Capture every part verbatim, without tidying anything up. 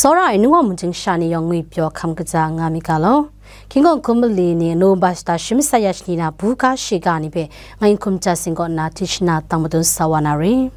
Tawra ai ningwang mungchying sha ni yawng ngwi pyaw hkam kaja nga mi ga law. Hkying hkawng hkum mali ni November shata shi masat ya shani na buga shiga ni hpe ngai hkum ja sing kaw nna tishina tang madun sa wa na re.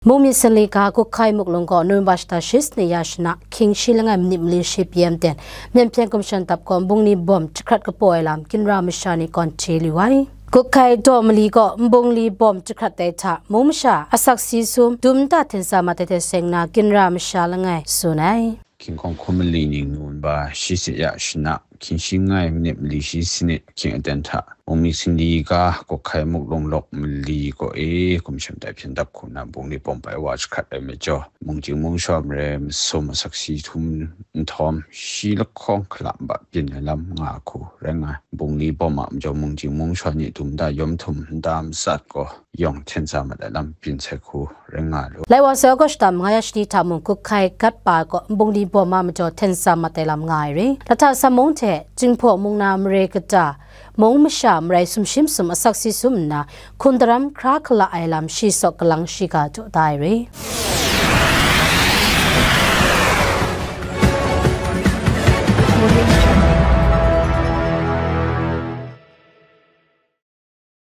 Mung myit sanli ga Kut Hkai Muk Lung gaw November shata shi sanit ya shana, hkying shi langai minit mali shi P M ten, Myen Hpyen Gumshan Dap gaw nbungli bawm jahkrat kapaw ai lam ginra masha ni gawn chye lu ai. Kut Hkai daw mali gaw nbungli bawm jahkrat dai hta, mung masha asak si sum dum nta hten sa mat ai hte seng na ginra masha langai tsun ai. Hkying hkawng hkum mali ni November shi sanit ya shana, hkying shi langai minit mali shi sanit ahkying aten hta, mung myit sanli ga Kut Hkai Muk Lung lawk mali kaw e, hkum shem tai hpyen dap hku na nbungli bawm pai wa jahkrat ai majaw, mungchying mungshaw marai masum asak si sum nhtawm, shi lahkawng hkala nba byin ai lam nga ai hku rai nga ai. Nbungli bawm a majaw, mungchying mungshaw ni dum nta yawm htum nta matsat gaw, yawng hten sa mat ai lam byin sai hku rai nga lu. Lai wa sai August shata manga ya shani hta mung Kut Hkai gat pa gaw nbungli bawm a majaw hten sa mat ai lam nga ai re. Lahta Sam mung hte Jinghpaw mung na mare kata mung masha marai sumshi masum asak si sum nna, hkun daram hkra hkala ai lam shi sawk kalang shiga jaw da ai re.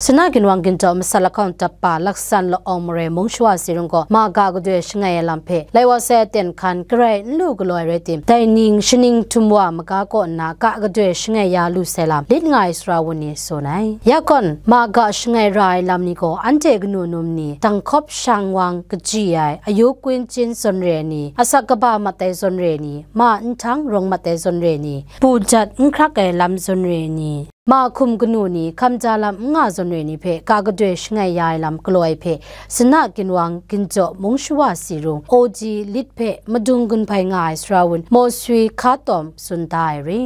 Sina ginwang ginjaw masat lahkawng dap pa laksan la-awng marai mung shawa si rung gaw ma ga gadoi shangai ai lam hpe lai wa sai aten hkan garai n lu galaw ai rai tim, dai ning shaning htum wa maga kaw nna ga gadoi shangai ya lu sai lam lit nga ai sara wun ni tsun ai. Ya gawn, ma ga shangai ra ai lam ni gaw anhte kanu num ni, danghkawp shang wang kaji ai, ayu kwin chyim zawn re ai ni, asak kaba mat ai zawn re ai ni, ma nhtang rawng mat ai zawn re ai ni, pu jat n hkrak ai lam zawn re ai ni, ma hkum kanu ni, hkam ja lam n nga zawn re ni hpe ga gadoi shangai ya ai lam galaw ai hpe, Sina ginwang ginjaw mung shawa si rung O G lit hpe madung gun hpai nga ai sara wun Maw Swi Hka Tawm tsun da ai re.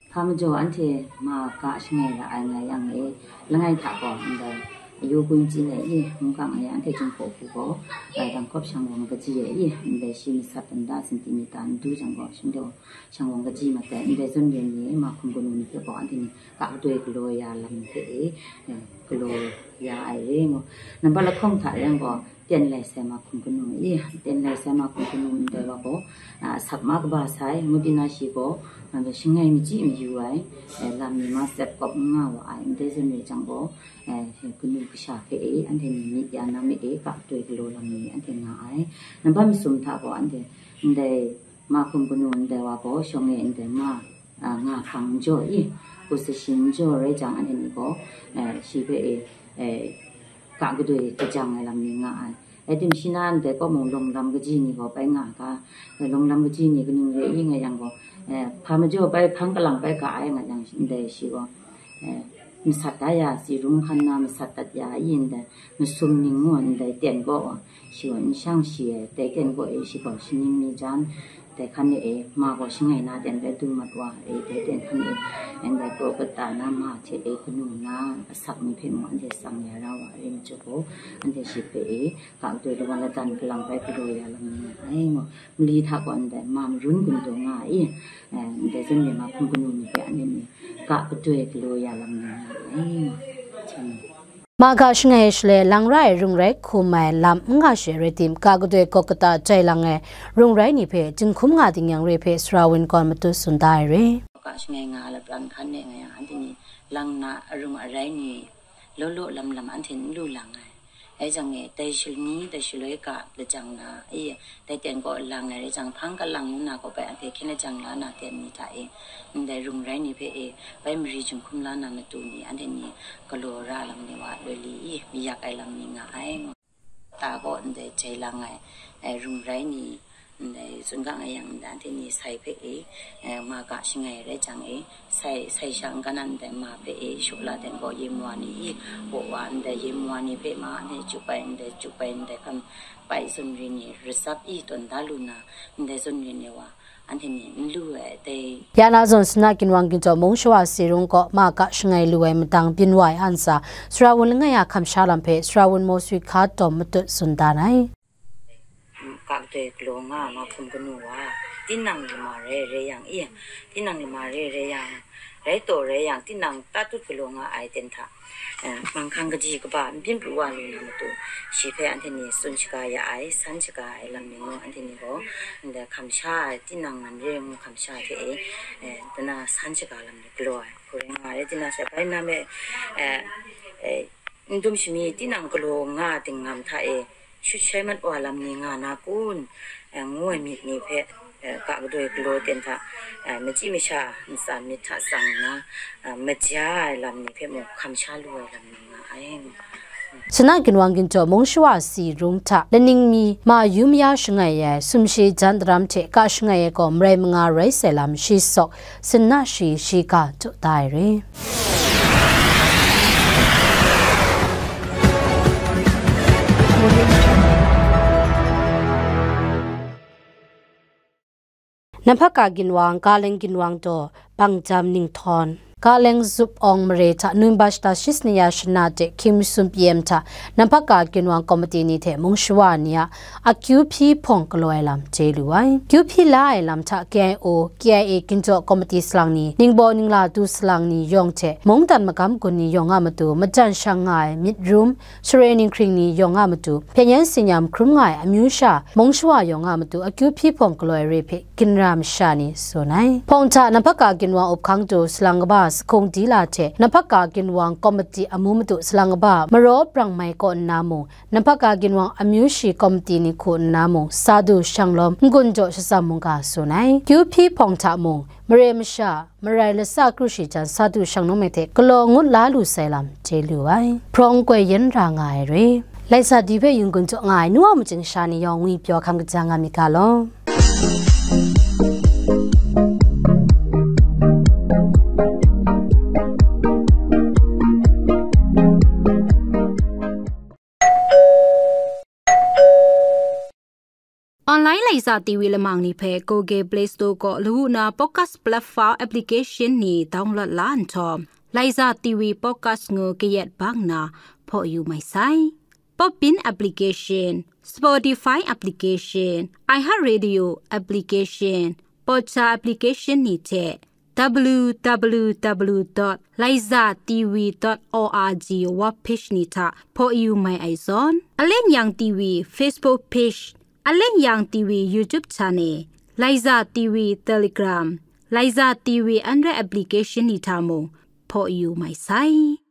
Hpa majaw anhte ma ga shangai ra ai nga yang e, langai hta gaw ndai ayu kwin chyim ai i, mungkang ai anhte Jinghpaw hku gaw, eh, danghkawp shang wang kaji ai i, ndai shi masat nta centimeter n du jang gaw, shingdaw shang wang kaji mat ai, ndai zawn re ni, ma hkum kanu ni hpe gaw anhte ni ga gadoi galaw ya lam hpe e, eh, galaw ya ai re ngu. Nambat lahkawng hta yang gaw, ten lai sai ma hkum kanu i, ten lai sai ma hkum kanu ndai wa gaw, ah, sak ma kaba sai, ngut di na shi gaw, ah, shangai machyi mayu ai, eh, lam ni ma tsep kawp n nga wa ai, ndai zawn re jang gaw, eh, kanu kasha hpe e, anhte ni myit ya na me e, ga gadoi galaw lam ni anhte nga ai. Nambat masum hta gaw anhte ndai ma hkum kanu ndai wa gaw, shawng e ndai ma, ah, nga hpang n jaw i, position n jaw rai jang, anhte ni gaw, eh, shi hpe e, eh, ga gadoi hkajang ai lam ni nga ai. Rai tim, shi na ndai kaw mung lawng lam kaji ni gaw bai nga ga, eh, lawng lam kaji ni kaning re i nga yang gaw, eh, hpa majaw bai hpang kalang bai ga ai nga yang, ndai shi gaw, eh, masat da ya, si rung hkan na masat dat ya i ndai, masum ning ngu ndai ten gaw, shi gaw n shang shi ai, dai ten gaw e shi gaw shaning ni jan, dai hkan e, ma gaw shangai na ten bai du mat wa e, dai ten hkan e, ndai kraw kata na ma hte e kanu na asak ni hpe mung anhte tsang ya ra wa ai majaw gaw, anhte shi hpe e, ga gadoi lawan ladan kalang bai galaw ya lam ni nga ai ngu, mali hta gaw ndai ma marun gun taw nga ai, eh, ndai zawn re ma hkum kanu ni hpe anhte ni ga gadoi galaw ya lam ni nga ai ngu, hten. Ma ga shangai ai shaloi, lang ra ai rung rai hkum ai lam n nga she rai tim, ga gadoi gawk kata jai lang ai rung rai ni hpe, jinghkum nga ding yang re hpe sara wun gawn matut tsun da ai re. Ga shangai nga ai lapran hkan e nga yang, anhte ni lang na arung arai ni law law lam lam anhte n lu lang ai. Rai jang e, dai shaloi, dai shaloi ga lajang na, e, dai ten gaw lang ai rai jang, hpang kalang ngu na gaw bai anhte hkyen lajang la na ten ni hta e, ndai rung rai ni hpe e, bai mari jinghkum la na matu ni, anhte ni galaw ra lam ni wa loi li i, mayak ai lam ni nga ai. Ta gaw ndai jai lang ai, eh, rung rai ni, ndai tsun ga nga yang, ndai anhte ni sai hpe e, eh, ma ga shangai rai jang e, sai, sai sha n-ga nan ndai ma hpe e, shawla ten gaw yim wa ni i, baw wa ndai yim wa ni hpe ma, anhte chyu bai ndai, chyu bai ndai hkam bai zawn re ni, ratsap i tawn da lu na, ndai zawn re ni wa, anhte ni n lu ai dai. Ya na zawn, Sina ginwang ginjaw mung shawa si rung gaw ma ga shangai lu ai madang byin wa ai a ntsa, sara wun langai a hkam sha lam hpe sara wun Maw Swi Hka Tawm matut tsun dan ai. Ka doi galaw nga na hkum kanu wa, tinang lama rai rai yang e, tinang lama rai rai yang, rai taw rai yang, tinang tatut galaw nga ai ten hta, eh, manghkang kaji kaba nbyin pru wa lu na matu, shi hpe anhte ni tsun shaga ya ai, san shaga ai lam ni mung anhte ni gaw, ndai hkam sha ai, tinang man re ngu hkam sha hte e, eh, dana san shaga lam ni galaw ai. Hku rai nga ai, tinang sha bai na me, eh, eh, n dum shami tinang galaw nga ai dinghkam hta e, shut shai mat wa lam ni nga na kun, eh, ngu ai myit ni hpe, eh, ka kadoi galaw ten hta, eh, machyi masha ntsa myit hta tsang nna, eh, maja ai lam ni hpe mung hkam sha lu ai lam ni nga ai. Sanat ginwang ginjaw mung shawa si rung hta laning mi ma yu maya shangai ai sumshi jan daram hte ka shangai ai gaw marai manga rai sai lam shi sawk sanat shi shi ga jaw da ai re. Namhpaka ginwang, Kaleng ginwang daw, Bang Jam Ninghtawng. Kaleng zup awng mare hta Nunbashta shisniya shana de hkying masum P M hta Namhpaka ginwang komiti ni hte mung shawa ni a akyu hpyi hpawng galaw ai lam chye lu ai. Kyu hpyi la ai lam hta K I O, K I A ginjaw komiti salang ni, ningbaw ningla du salang ni yawng hte mungdan magam gun ni yawng a matu majan shang nga ai myit rum, Share ninghkring ni yawng a matu, hpyen yen tsin-yam hkrum nga ai amyu sha, mung shawa yawng a matu akyu hpyi hpawng galaw ai re hpe ginra masha ni tsun ai. Hpawng hta Namhpaka ginwang up hkang du salang kaba Sahkung Dila hte Namhpaka ginwang komiti amu matu salang kaba Maraw Brang Mai kaw nna mung, Namhpaka ginwang amyu shi komiti ni hku nna mung, sa du shang lawm n-gun jaw shatsam mungga tsun ai. Kyu hpyi hpawng hta mung, mare masha, marai latsa kru shi jan sa du shang num ai hte galaw ngut la lu sai lam chye lu ai. Hprawng koi yen ra nga ai re. Laisa di hpe yun-gun jaw nga ai nu wa majing sha ni yawng ngwi pyaw hkam kaja nga myit ga law. Online Laiza T V lamang ni hpe Google Play Store kaw lawu na podcast platform application ni download la nhtawm, Laiza T V podcast ngu kayat bang na hpaw yu mai sai. Podbean application, Spotify application, iHeartRadio application, Podcha application ni hte W W W dot laiza T V dot O R G web page ni hta hpaw yu mai ai zawn, Alen Yang T V Facebook page, Alen Yang T V YouTube channel, Laiza T V Telegram, Laiza T V Android application ni hta mung hpaw yu mai sai.